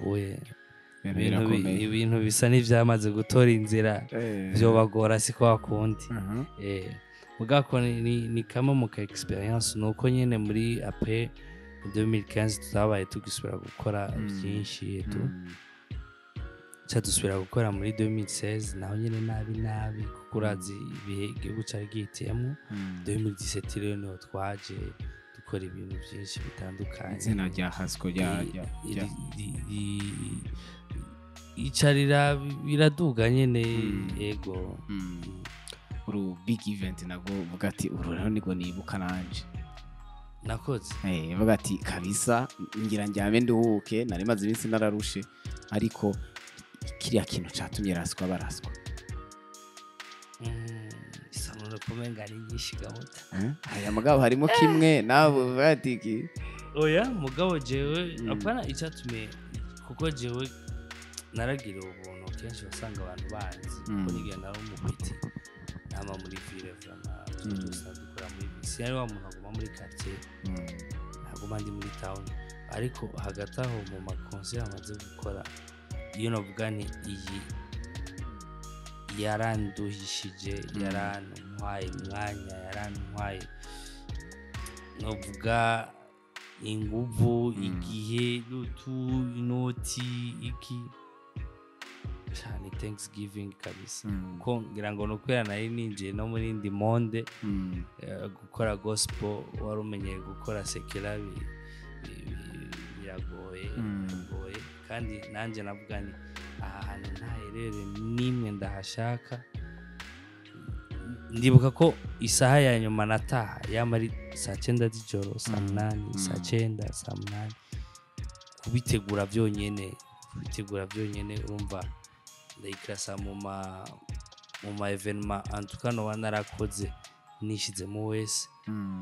Ubu Ibintu ibintu birakomeye. Ibintu bisa n'ivyamaze gutora inzira, vyobagora, siko bakundi. Mugabo ni kamwe mu ka expérience, nuko nyene muri après 2015 tutabaye tugisubira gukora byinshi et tout. Ca dusubira gukora muri 2016, naho nyene nabi nabi, kuko urazi ibihe igihugu cari gihitiyemwo. 2017 rero niho twaje dukora ibintu byinshi bitandukanye. Izina rya Hasco rya Icarira biraduga nyene, yego. Uru big event nabwo uvuga ati: "Uru rero nibwo nibuka nanje." Nakoze. Uvuga ati: "Kabisa ngira njyame nduhuke, nari maze iminsi nararushe, ariko kiriya kintu catumye Rasco baraswa." Isanura kumenga ni nyinshi gahunda. Eh? Aya mugabo harimo kimwe nawe uvuga ati Oya, mugabo jewe apana icyatumye, kuko jewe naragiriwe ubuntu, kenshi wasanga abantu banzi kuko nigenda nari umupeti nama muri ville, vraiment. Byose dukora muri ville, sinari wa muntu aguma muri quartier, ntaguma ndi muri town. Ariko hagati aho mu ma concert amaze gukora, iyo navuga nti iyi yaranduhishije, yarantwaye umwanya, yarantwaye novuga inguvu, igihe, n'utu inoti iki cyane, Thanksgiving kabisa, ko ngira ngo ni ukubera nari ninjiye no muri indi monde. Gukora gospel wari umenyereye gukora secular biragoye, biragoye. Kandi nanjye navuga ni aha hantu nta erreur n'imwe ndahashaka. Ndibuka ko isaha ya nyuma nataha yama ari saa 9 z'ijoro, saa 8, saa 9, saa 8. Kubitegura byonyene, kubitegura byonyene, urumva ndayikirasa mu ma événement antuka noba narakoze nishizemo wese.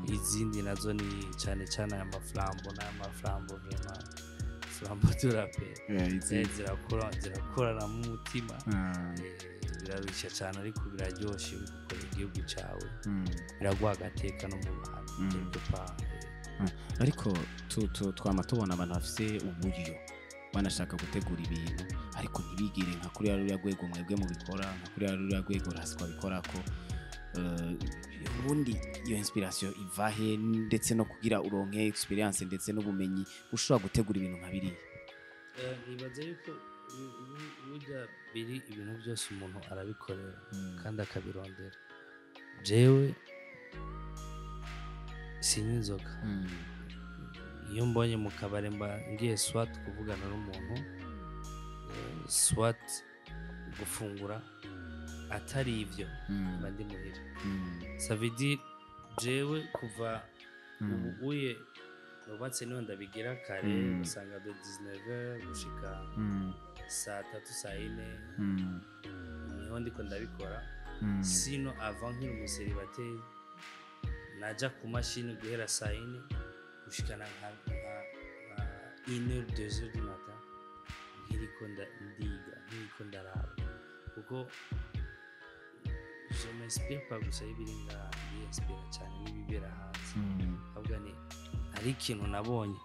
Izindi nazo ni cyane cyane aya ma flambeau, n'aya ma flambeau, vraiment flambeau de la paix. Yeah, Zirakora, zirakorana mu mutima. Birarushya cyane ariko biraryoshe iyo uri gukorera igihugu cyawe, biraguha agateka no mu bantu, quelque part. Ariko twama tubona abantu bafise uburyo banashaka gutegura ibintu, ariko ntibigire nka kuriya ruriya rwego mwebwe mubikora, nka kuriya ruriya rwego Rasco abikorako. Ubundi iyo inspiration iva he, ndetse no kugira uronke expérience ndetse n'ubumenyi ushobora gutegura ibintu nka biriya? Nibaza yuko burya biri ibintu byose umuntu arabikorera kandi akabirondera. Jewe sinywa inzoga. Iyo mbonye mu kabari mba ngiye soit kuvugana n'umuntu, soit gufungura. Atari ibyo mba ndi muhira. Ça veut dire jewe kuva ubu uye nubatse niho ndabigira kare, usanga de 19h gushika saa 3, saa 4 niho ndiko ndabikora. Sino avant nkiri umu célibataire naja ku mashini guhera saa 4 gushikana nka 1h, 2h du matin, nkiriko ndiga, nkiriko ndaraba, kuko je m'inspire pas gusa y'ibiri ngaha, ndiyinspira cyane n'ibibera hanze. Ahubwo ni hari ikintu nabonye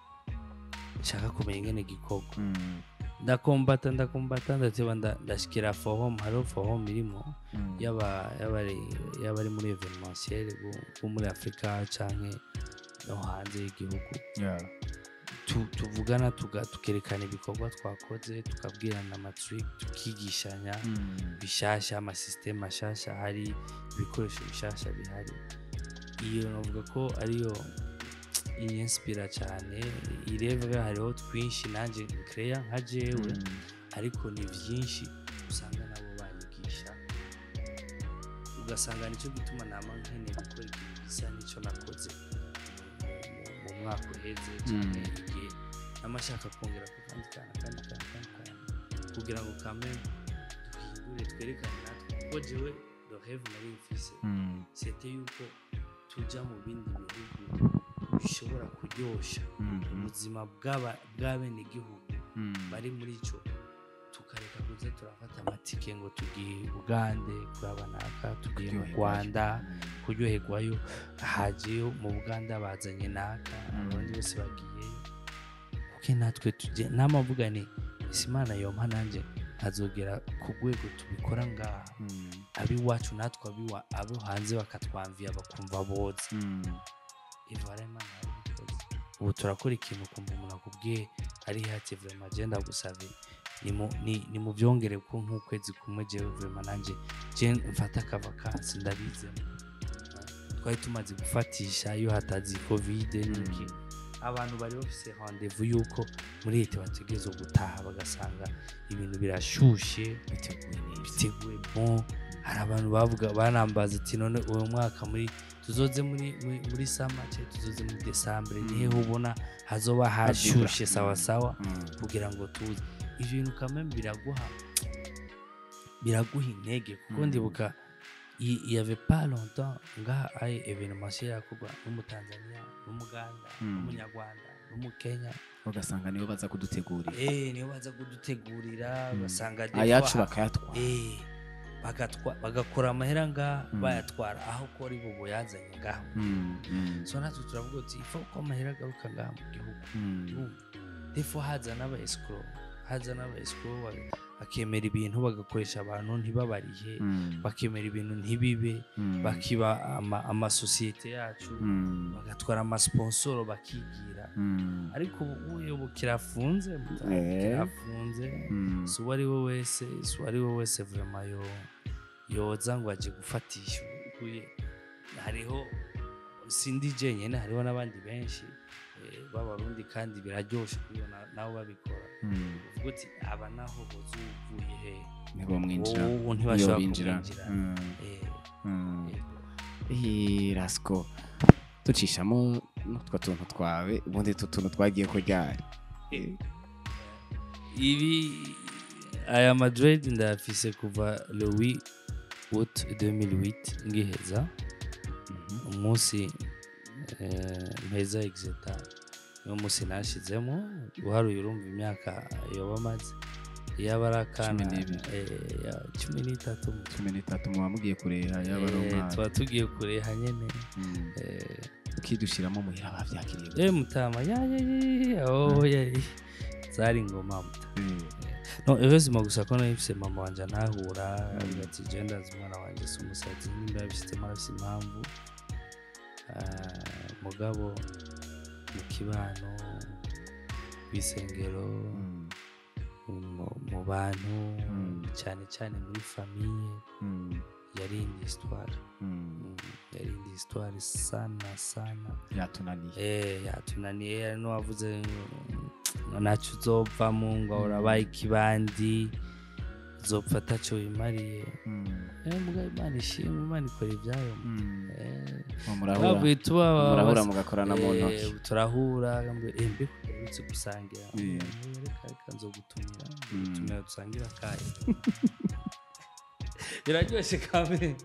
nshaka kumenya ingene gikorwa, ndakombata, ndakombata, ndateba, ndashikira forum. Hariho forum irimo yaba ari muri événementiel bo muri Afurika canke no hanze y'igihugu. Tuvugana, tukerekana ibikorwa twakoze, tukabwirana ama trucs, tukigishanya bishasha, ama système mashasha, hari ibikoresho bishasha bihari. Iyo navuga ko ariyo inyinspira cyane. Irevwe hariho twinshi nanjye nkereya nka jewe, ariko ni byinshi usanga nabo banyigisha, ugasanga nicyo gituma nama nkeneye gukora ikintu gisa n'icyo nakoze mu mwaka uheze cyane, igihe nama nshaka kongera ku kandi kantu, kandi kantu, kandi kantu, kugira ngo kame duhindure, twerekane natwe, kuko jewe le rêve nari mfise c'était yuko tuja mu bindi bihugu bishobora kuryosha ubuzima bw'abenegihugu bari muri ico, tukareka kuza turafata amatike ngo tugiye Bugande kuraba naka, tugiye mu Kuryoherwayo. Rwanda kuryoherwayo, hajeyo mu Buganda bazanye naka, abandi bose bagiyeyo, kuko natwe tujye namavuga ni Isi Imana yompa nanjye nkazogera ku rwego tubikora ngaha, abiwacu natwe abiwa abo hanze bakatwamviya, bakumva boza. Ivara Imana yarabikoze. Ubu turakora ikintu ukumva umuntu akubwiye ari hati: "Vraiment, je ndagusavye ni muvyongere ko nk'ukwezi kumwe, jewe vraiment nanje je mfata akavakansi ndabizemo." Twari tumaze gufatisha iyo hatazi COVID n'iki, abantu bari bafise rendez-vous yuko muri leta bategerezwa gutaha, bagasanga ibintu birashushe, biteguye neza. Biteguye. Bon, hari abantu bavuga, banambaza ati: "None uyu mwaka muri tuzoze muri summer cyangwa tuzoze muri décembre? Nihe ubona hazoba hashushe sawa sawa kugira ngo tuze?" Ivyo bintu kamwe biraguha intege, kuko ndibuka il y avait pas longtemps ngaha ari événementiel yakorwa n'Umutanzania, n'Umuganda, n'Umunyarwanda, n'Umukenya. Ugasanga nibo baza kudutegurira. Niyo baza kudutegurira, ugasanga des ayacu fois- bakayatwara. Bagatwa bagakora amahera ngaha, bayatwara aho ko ari bo boyazanye ngaha. So natwe turavuga uti ifo ko amahera agaruka ngaha mu gihugu. Urumva? Des fois haza n'aba escroc, haza n'aba escroc bakemera ibintu, bagakoresha abantu ntibabarihe, bakemera ibintu ntibibe, bakiba amasosiyete yacu, bagatwara amasponsoro bakigira. Ariko ubu kirafunze, kirafunze. Si uwo ari we wese, si uwo ari we wese vraiment yo yoza ngo aje gufatisha. Ubuye hariho, sindi jenyine, hariho n'abandi benshi b'Abarundi, kandi biraryoshe kubibona nabo babikora. Uvuga uti aba naho boza uvuye he? Ntibamwinjira. Wowe ntibashobora Ntibinjira. kumwinjira. Rasco, ducishamo n'utwo tuntu twawe, ubundi utu tuntu twagiye kuryara. Ibi, aya ma dreads ndayafise kuva le 8 août 2008, ngiheza umunsi mpeza exeta, niwo munsi nashizemo. Uharuye urumva imyaka yoba amaze, yaba ari akana. 12. Ya 13. 13 muba mugiye kureha, yaba ari umwana. Tuba tugiye kureha nyene. Ukidushiramo muhira, bavyakiriye gute? Mutama ya ya ya ya, oh ya, zari ingoma muta. No heureusement gusa ko nari mfise mama wanje antahura, avuga ati: "Je ndazi umwana wanje si umusazi, nimba yabishizemo arafise impamvu." Ah, mugabo mu kibano, kw'isengero, mu bantu, cyane cyane muri famille, yari indi histoire. Yari indi histoire sana sana. Yatunaniye. Yatunaniye. Hari n'uwavuze ngo ntacyo uzovamo, ngo urabaye ikibandi, uzopfa ataco wimariye. Mugabo Imana ishimwe, Imana ikora ibyayo. Murahura Bavuye tuba murahura mugakorana mu ntoki. Turahura, ngambwe mbe kugarutse gusangira. Reka reka, nzogutumira, nzogutumira dusangira akayi. Biraryoshe kame,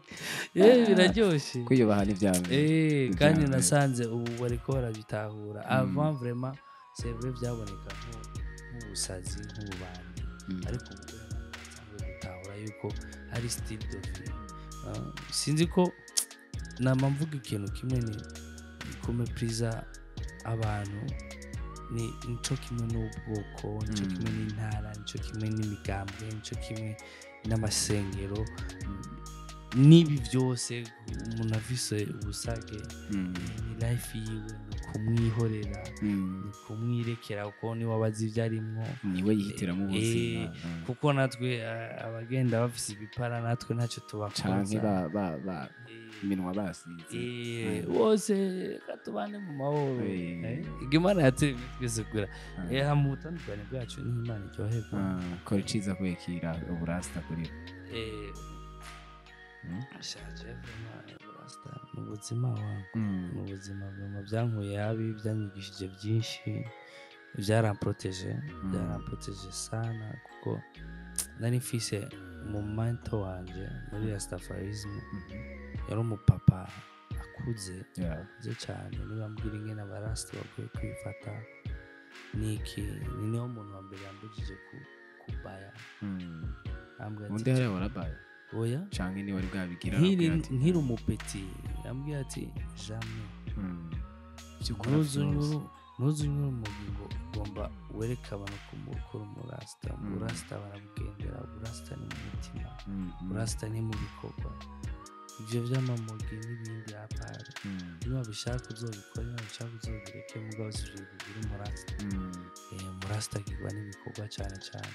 biraryoshe. Kwiyubaha ni vya mbere. Kandi Ivya mbere. nasanze ubu bariko barabitahura. Avant vraiment, c'est vrai, byaboneka nk'ubusazi, nk'ububandi, ariko ubu abantu batanguye gutahura yuko ari style de vie. Ah, sinzi ko nama mvuga ikintu kimwe, ni kumepriza abantu ni nico kimwe n'ubwoko, nico kimwe n'intara, nico kimwe n'imigambwe, nico kimwe n'amasengero n'ibi byose. Umuntu afise ubusage, ni life yiwe, ni kumwihorera, ni kumwirekera, kuko niwe aba azi ibyo arimwo. Niwe yihitiramo ubuzima. Kuko natwe abagenda bafise ibipara, natwe ntacyo Canke tubakoza. ba iminwa basize. Bose reka tubane mu mahoro. Imana yaturemye twese kura mu butandukane bwacu niho Imana iryoherwa. Ah, kora iciza kwekira uburasta kuri we. Shaje vraiment, rasta ni ubuzima wangu, ni ubuzima vraiment. Byankuye habi, byanyigishije byinshi, byaramproteje, byaramproteje sana, kuko nari mfise mu mentor wanje muri rastafarism, yari umupapa akuze, akuze cyane. Niba mbwira ingene abarasta bakwiye kwifata niki, ni niwo muntu wa mbere yambujije kubaya. Ambwira ati, Ubundi hariya warabaye oya. Canke niba wari bwabigira, Nkiri arabwira ati, nkiri umupeti, yambwiye ati: "Jamais." Ivyo ukora ntuzunyuru vyose. Ntuzunywe urumogi ngo ugomba wereke abantu ko ukora umurasta. Urasta barabugendera, urasta ni mu mutima, urasta ni mu bikorwa. Ivyo vy'amamogi n'ibindi à part, niba bishaka uzobikora, niba bishaka uzobireke, mugabo sivyo bikugira umurasta. Umurasta agirwa n'ibikorwa cyane cyane.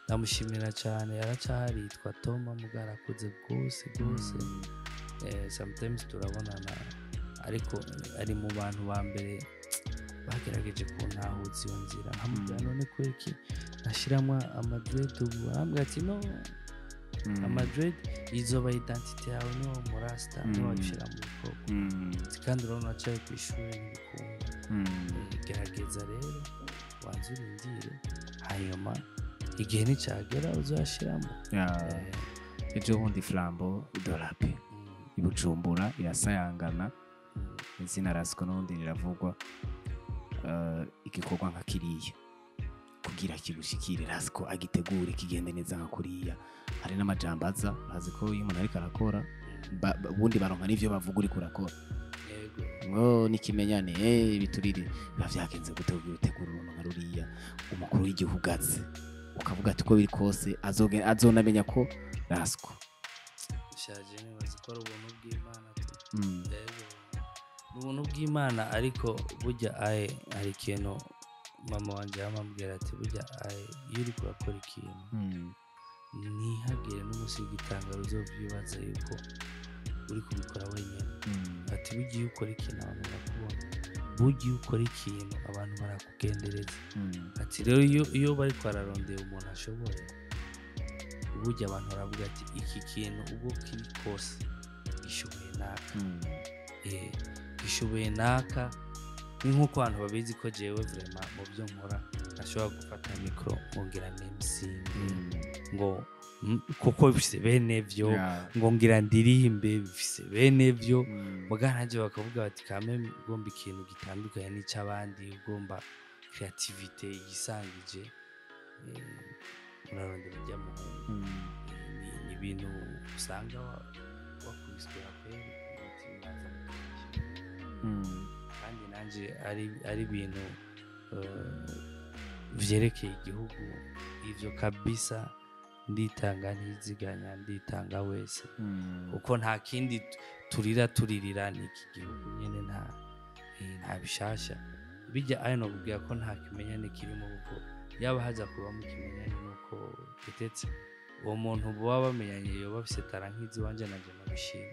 Ndamushimira cyane, aracahari, yitwa Toma, mugabo arakuze rwose rwose. Sometimes turabonana, ariko ari mu bantu ba mbere bagerageje kuntahuza iyo nzira. Nkamubwira: "None kweki nashyiramo amadreads ubu?" Arambwira ati: "No, amadreads izoba identité yawe, niwo murasta, niwo wabishyira mu bikorwa." Ati: "Kandi urabona uracaye ku ishuri, ntibikunda. Gerageza rero wanze urindire, hanyuma igihe nicyagera uzashyiramo." Ejo bundi Flambeau de la Paix i Bujumbura irasayangana, izina Rasco n'ubundi riravugwa. Igikorwa nka kiriya kugira kigushikire, Rasco agitegure kigende neza nka kuriya, hari n'amajambo aza. Azi ko iyo umuntu ariko arakora, ubundi baronka n'ivyo bavuga uriko urakora, ngo n'ikimenyane, biturire. Biba vyagenze gute kugira utegure uruntu nka ruriya, umukuru w'igihugu aze, ukavuga ati uko biri kose azonamenya ko Rasco? Shaje, nibaza ko ari ubuntu bw'Imana tu. Yego, ni ubuntu bw'Imana. Ariko burya aye hari ikintu mama wanje yamambwira, ati: "Burya aye iyo uriko urakora ikintu, ntihagire n'umunsi w'igitangaro uzovyibaza yuko uri kubikora wenyine." Ati: "Burya iyo ukora ikintu, abantu barakubona. Burya iyo ukora ikintu, abantu barakugendereza." Ati: "Rero iyo bariko bararondera umuntu ashoboye, burya abantu baravuga ati iki kintu ubwo kiri kose gishoboye naka." Gishoboye naka. Ni nk'uko abantu babizi ko jewe vraiment mu byo nkora ntashobora gufata micro ngo ngira nemsinge, ngo kuko bifise bene vyo, ngo ngira ndirimbe, bifise bene vyo. Muga nanje bakavuga bati kame ugomba ikintu gitandukanye n'icy'abandi, ugomba creativité yisangije, urarondera ujya muhungu. Ni ibintu usanga wakubiswe kweri umutima. Kandi nanje ari ibintu vyerekeye igihugu, ivyo kabisa nditanga, ntiziganya, nditanga wese, kuko nta kindi turira turirira, ni iki gihugu nyene. Nta bishasha bijya ayo nokubwira ko nta kimenyane kirimo, kuko yaba haza kubamo ikimenyane, nuko peut-être uwo muntu baba bamenyanye yoba afise talent nk'iziwanje, nanje nabishima.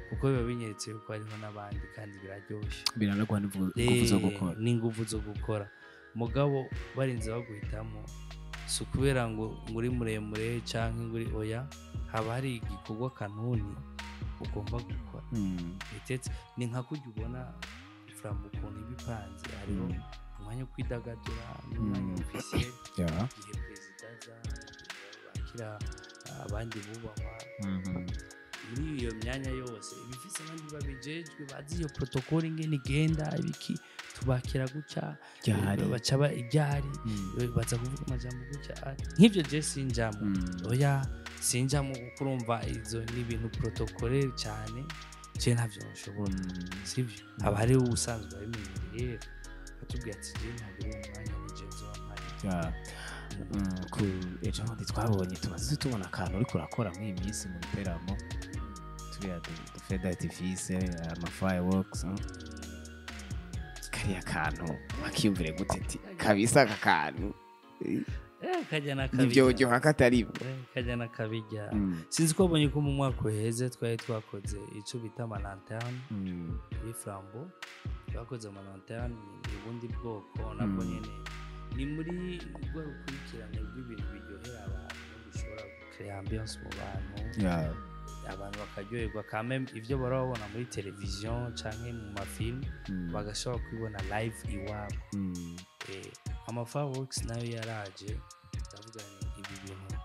Kuko biba binyeretse yuko hariho n'abandi, kandi biraryoshe. Biranaguha n'ingufu zo gukora. N'ingufu zo gukora. Mugabo barinze baguhitamo, si ukubera ngo uri muremure canke ngo uri, oya, haba hari igikorwa kanuni ugomba gukora. Peut-être ni nka kurya ubona Flambeau ukuntu iba ipanze, hariho umwanya wo kwidagadura n'umwanya officiel, igihe perezida aza, igihe bakira abandi bubahwa. Muri iyo myanya yose iba ifise abandi babijejwe, bazi iyo protocole ingene igenda, ibiki, tubakira gutya, Ryari. baca iryari, baza kuvuga amajambo gutya. Ah, nk'ivyo je sinjamo. Oya, sinjamo, kuko urumva izo ni ibintu protocole cyane, je ntavyo nshobora. Sivyo, haba hariho ubusanzwe abimenyereye, atubwira ati je ntabwo uwo mwanya ni je nzoba mpari. Yeah. Ku ejo bundi twabonye, tumaze tubona akantu uriko urakora muri iyi minsi mu biteramo, turiya du feu d'artifice, ama fireworks, Kariya kantu wakiyumvire gute ti kabisa aka kantu Kajya n'akabijya. Ntivyoryoha katari? Kajya n'akabijya. Sinzi ko wabonye ko mu mwaka uheze twari twakoze icyo bita amalanterne muri Flambeau. Twakoze amalanterne, ni ubundi bwoko nabwo nyene, ni muri rwa rukurikirane rw'ibintu biryohera abantu, bishobora gucrea ambiance mu bantu, abantu bakaryoherwa quand même. Ivyo bahora babona muri televiziyo canke mu mafilm, bagashobora kubibona live iwabo. Ama fireworks nayo yaraje, ndavuga nti ibi bintu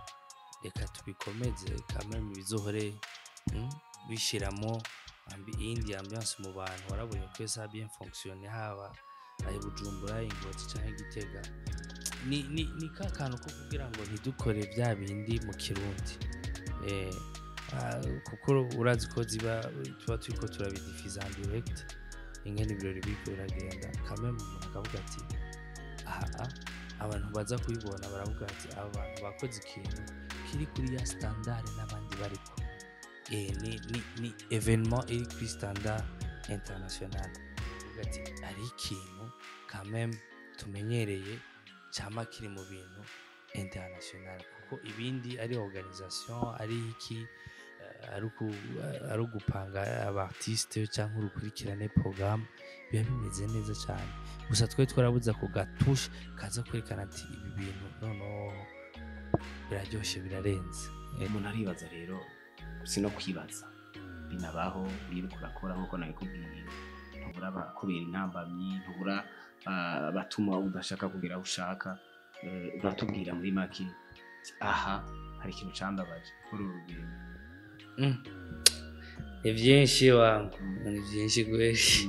reka tubikomeze quand même, bizohore bishiramo iyindi ambiance mu bantu. Warabonye ko ça a bien fonctionné, haba ayi Bujumbura, Ingozi canke Gitega. Ni ka kantu ko kugira ngo ntidukore bya bindi mu Kirundi, kuko urazi ko ziba tuba turiko turabidifiza en direct. Ingene ibirori biriko biragenda, kamwe umuntu akavuga ati aha abantu baza kubibona baravuga ati aba bantu bakoze ikintu kiri kuri ya standard n'abandi bariko. Ni événement iri kuri standard international. Uvuga ati hari ikintu quand même tumenyereye cama kiri mu bintu international, kuko ibindi ari organisation, ari iki, ari ugupanga aba artiste cyangwa urukurikirane programme, biba bimeze neza cyane. Gusa twe twarabuze ako gatushe kaza kwerekana ati ibi bintu noneho biraryoshe, birarenze. Umuntu aribaza rero, si no kwibaza, binabaho iyo uriko urakora nk'uko nabikubwiye, ntubura abakubera intambamyi, ntubura abatuma udashaka kugera aho ushaka. Uratubwira muri make ati, aha hari ikintu cambabaje kuri uru rugendo. Ni byinshi wangu, ni byinshi kweli.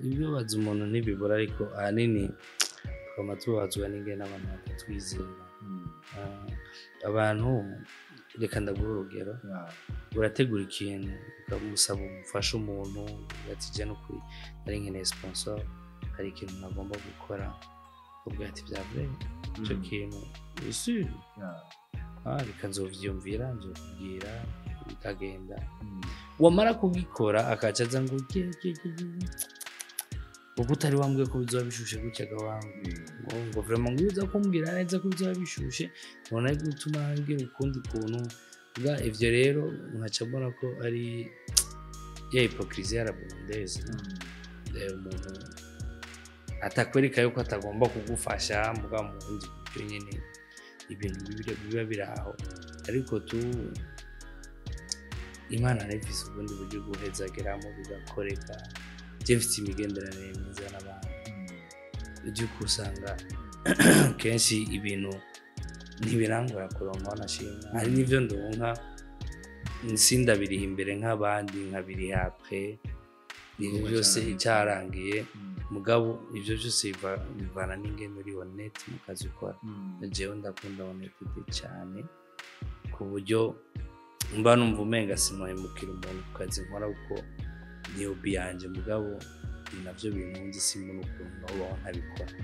Ibibabaza umuntu ntibibura, ariko ahanini tukaba tubabazwa n'ingene abantu batatwizera. Abantu, reka ndaguha urugero. Urategura ikintu, ukamusaba umufasha umuntu, ati je nukuri nari nkeneye sponsor, hari ikintu nagomba gukora, ubwo ati bya vrai ico kintu isi, reka nzovyiyumvira, nzokubwira, bikagenda. Wamara kugikora akaca aza ngo ge ge ge ge, ubwo utari wambwiye ko bizoba bishushe gutya ga wangu, ngo vraiment ngo uza kumbwira neza ko bizoba bishushe, none ari gutuma ngira ukundi kuntu bwa ivyo. Rero nkaca mbona ko ari ya hypocrisie ya la burundaise. Umuntu atakwereka yuko atagomba kugufasha, muga mu bundi buryo nyene ibintu biba biri aho. Ariko tu Imana nayo ifise ubundi buryo guhezageramo bigakoreka. Je mfise imigenderanire myiza n'abantu, by'uko usanga kenshi ibintu ntibirangora kuronka, wanashimwa hari n'ivyo ndonka sindabiriha imbere nk'abandi, nkabiriha après ibintu Igikorwa byose carangiye. Cyarangiye. Mugabo ivyo byose bivana n'ingene uri honnête mu kazi ukora. Jewe ndakunda honnêteté cyane, ku buryo mba numva umenga sinohemukira umuntu ku kazi nkora, kuko ni hobby yanje. Mugabo ni navyo bintunze, simbona ukuntu nobaho ntabikora.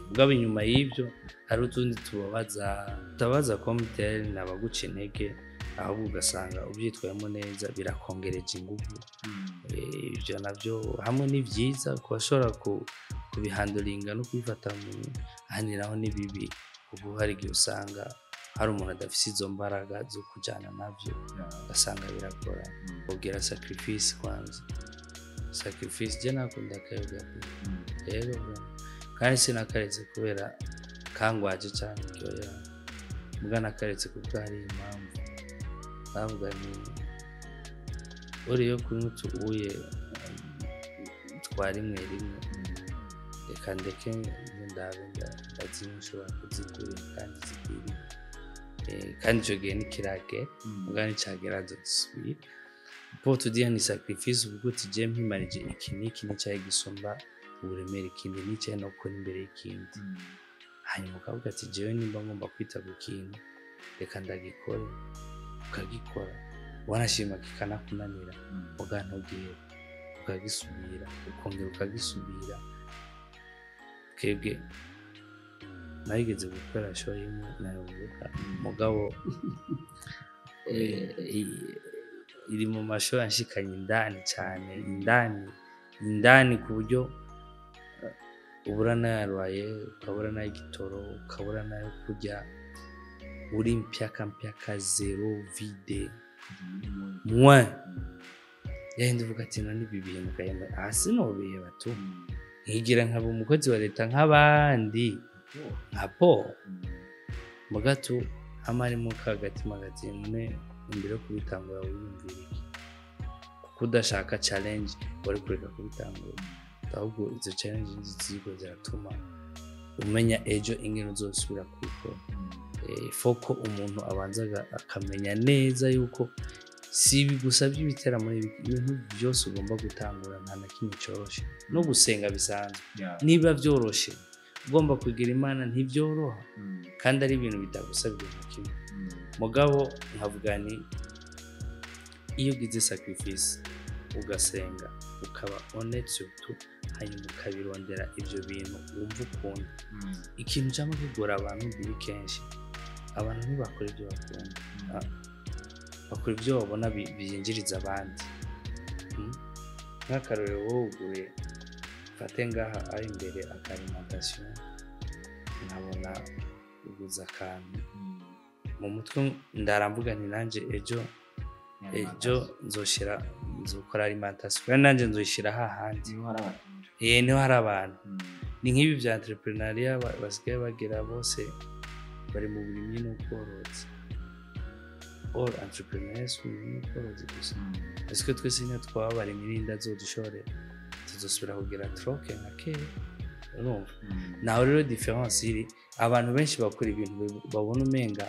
Mugabo inyuma y'ibyo hari utundi tubabaza, tutabaza comme tel nabaguca intege, ahubwo ugasanga ubyitwayemo neza birakongereje ingufu. Ibyo nabyo hamwe ni byiza ku bashobora kubihanduringa no kubifata mu ahandi, naho ni bibi, kuko hari igihe usanga hari umuntu adafise izo mbaraga zo kujyana nabyo, ugasanga biragora kugira sacrifice. Kwanza sacrifice, je nakunda akayoga pe. Rero kandi sinakaretse kubera kangwaje cyane kiryohera, mbwa nakaretse kuko hari impamvu bavuga ni uriyo kunywa utubuye twa rimwe rimwe, reka ndeke ndabe ndazinywa, nshobora kuzigurira kandi zikwiriye. Kandi ico gihe nikiragera, mbwa nicagera nzozisubira. Pour te dire, ni sacrifice, uvuga uti je mpimarije iki n'iki, n'icayi gisumba uburemere ikindi, n'icayi no gukora imbere y'ikindi. Hanyuma ukavuga ati jewe nimba ngomba kwita ku kintu, reka ndagikore, ukagikora, wanashima kikanakunanira, muga ntugihebe, ukagisubira, ukongera ukagisubira. Twebwe narigeze gukora show imwe nayoboka, mugabo iri mu ma show yanshikanye indani cyane, indani indani, ku buryo ubura n'ayarwaye, ukabura n'ay'igitoro, ukabura n'ayo kurya, uri mpyaka mpyaka, zéro, vide, moins yahindi. Uvuga ati none ibi bintu gahemba hasi nobiheba tu, nkigira nkaba umukozi wa leta nk'abandi, nka po muga tu hama harimo ka gatima gati none imbere yo kubitangura wiyumvira iki? Kuko udashaka challenge wari kureka kubitangura. Ahubwo izo challenge ziriko ziratuma umenya ejo ingene uzosubira kubikora. Foko umuntu abanza akamenya neza yuko si ibi gusa by'ibiteramo, ibintu byose ugomba gutangura, nta na kimwe cyoroshe. No gusenga bisanzwe, niba byoroshe ugomba kugira Imana, ntibyoroha kandi ari ibintu bitagusaba ibintu kimwe. Mugabo nkavuga ni iyo ugize sacrifice Ugasenga, ukaba honnête surtout, hanyuma ukabirondera ivyo bintu wumva ukunda. Ikintu cyama kigora abantu biri kenshi, abantu ntibakora ibyo bakunda. Bakora ibyo babona byinjiriza abandi. Nk'akarorero, wowe uguye mfate ngaha ari imbere aka alimentation, nkabona uguze akantu, mu mutwe ndaramvuga nti nanjye ejo ejo nzoshira, nzokora alimentation, kandi nanjye nzoyishira hahandi. Niho hari abantu. Ni nk'ibi bya entrepreneuriat basigaye bagira, bose bari mu burimyi n'ubworozi. All entrepreneurs, uburimyi n'ubworozi gusa. Ese twese niyo twaba abarimyi n'inda zodushorera, tuzosubira kugira troke nka kera? Urumva naho rero différence iri. Abantu benshi bakora ibintu babona umenga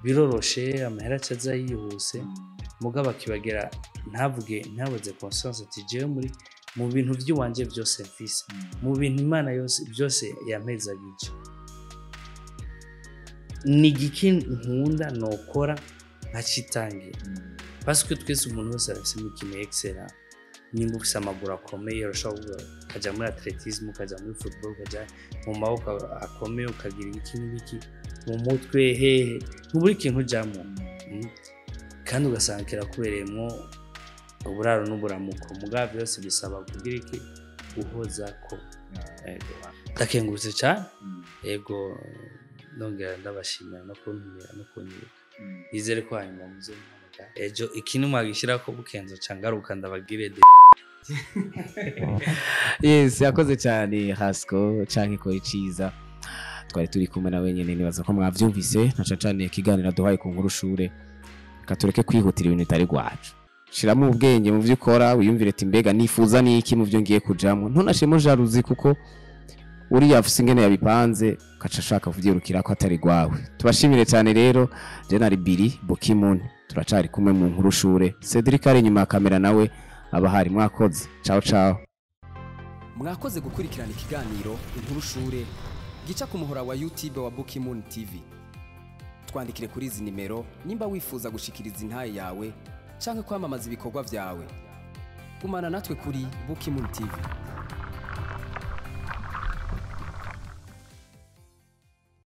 biroroshe, amahera acaza yihuse, mugabo akibagira ntavuge, ntabuze conscience ati jewe muri mu bintu by'iwanje byose mfise, mu bintu Imana yose byose yampezagije, ni igiki nkunda nokora nkacitangira? Parce que twese, umuntu wese arafisemo ikintu excellent. Nimba ufise amaguru akomeye, urashobora kuvuga ukaja muri athlétisme, ukaja muri football, ukaja mu maboko akomeye, ukagira ibiki n'ibiki mu mutwe, hehe, ntubura ikintu ujamwo. Kandi ugasanga kirakubereyemwo uburaro n'uburamuko. Mugabo byose bisaba kugira iki? Guhozako. Ego, ndakengurutse cyane. Ego, nongera ndabashimira no kuntumira no kunyibuka. Nizere ko hanyuma muzompamagara ejo ikintu mwagishyirako bukenzo ca ngaruka ndabagire de. Yes, yakoze cyane Hasco canke ko iciza twari turi kumwe na wenyene. Nibaza ko mwavyumvise na cane cane ikiganiro duhaye ku nkuru shure. Reka tureke kwihutira ibintu bitari rwacu. Shiramo ubwenge mu byo ukora, wiyumvire ati mbega nifuza niki mu byo ngiye kujamwo? Ntunashemo jalousie, kuko uriya afise ingene yabipanze, ugaca ashaka kuvyirukira ko atari rwawe. Tubashimire cyane rero. General Billy Bokimon, turacari kumwe mu nkuru shure. Cedric ari inyuma ya kamera, nawe abahari mwakoze. Ciao ciao. Mwakoze gukurikirana ikiganiro Inkuru Shure gica ku muhora wa YouTube wa Bukimoon TV. Twandikire kuri izi nimero nimba wifuza gushikiriza intahe yawe canke kwamamaza ibikorwa vyawe. Gumana natwe kuri Bukimoon TV.